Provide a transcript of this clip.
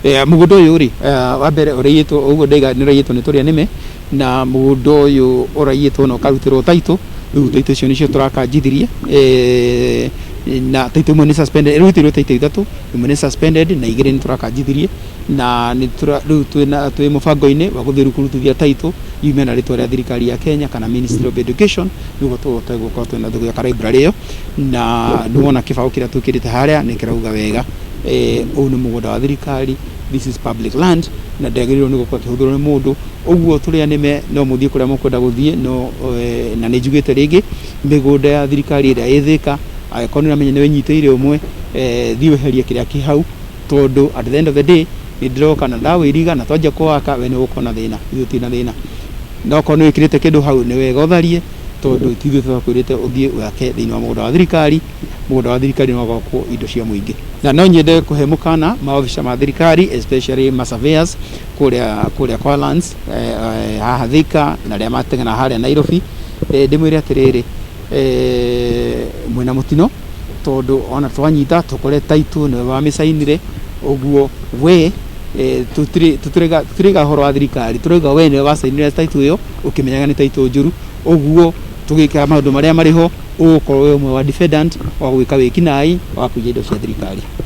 Mũgũnda ũyũ rĩ, wa mbere ũraiyĩtwo ũguo ndaiga nĩ ũraiyĩtwo nĩ tũrĩa nĩme, na mũgũnda ũyũ ũraiyĩtwo na ũkarutĩrwo title. Rĩu title icio nĩcio tũrakanjithirie, na title ĩmwe nĩ suspended. Ĩrutĩirwo title ithatũ, ĩmwe nĩ suspended na igĩrĩ nĩ tũrakanjithirie, na nĩ rĩu twĩna twĩ mũbango-inĩ wa gũthiĩ rĩu kũrutithia title yume na rĩtwa rĩa thirikari ya Kenya kana Ministry of Education, nĩguo tũhote gũkorwo twĩna tũgĩaka library ĩyo. Na nĩwona kĩbaũ kĩrĩa twĩkĩrĩte harĩa nĩ kĩrauga wega, ũyũ nĩ mũgũnda wa thirikari, this is public land, na ndĩagĩrĩirwo nĩ gũkorwo ĩkĩhũthĩrwo nĩ mũndũ. Ũguo tũrĩa nĩme no mũthiĩ kũrĩa mũkwenda gũthiĩ, no na nĩ njugĩte rĩngĩ, mĩgũnda ya thirikari ĩrĩa ĩ Thĩka, angĩkorwo nĩ ũramenya nĩ wĩnyitĩire ũmwe, thiĩ weherie kĩrĩa kĩ hau, tondũ at the end of the day nĩ ndĩroka na ndawĩriga na twanjia kũwaka, we nĩ ũgũkorwo na thĩna, ithuĩ tũtirĩ na thĩna. No okorwo nĩ wĩkĩrĩte kĩndũ hau, nĩ wega ũtharie, tondũ ti ithuĩ twakwĩrĩte ũthiĩ wake thĩinĩ wa mũgũnda wa thirikari. Mũgũnda wa thirikari no gwakwo indo cia mũingĩ. Na no nyende kũhe mũkana maobitha ma thirikari, especially ma surveyors kũrĩa kwa lands, haha Thika na arĩa mateng'era harĩa Nairobi, ndĩmwĩre atĩrĩrĩ, mwĩna mũtino, tondũ ona twanyita tũkore title nĩwe wamĩcainire. Ũguo we tũtirĩga ũhoro wa thirikari, tũrauga we nĩwe wacainire title ĩyo ũkĩmenyaga nĩ title njũru. Ũguo tũgĩka maũndũ marĩa marĩ ho, ũgũkorwo wĩ ũmwe wa defendant wa gwĩka wĩkinaĩ wa kũiya indo cia thirikari.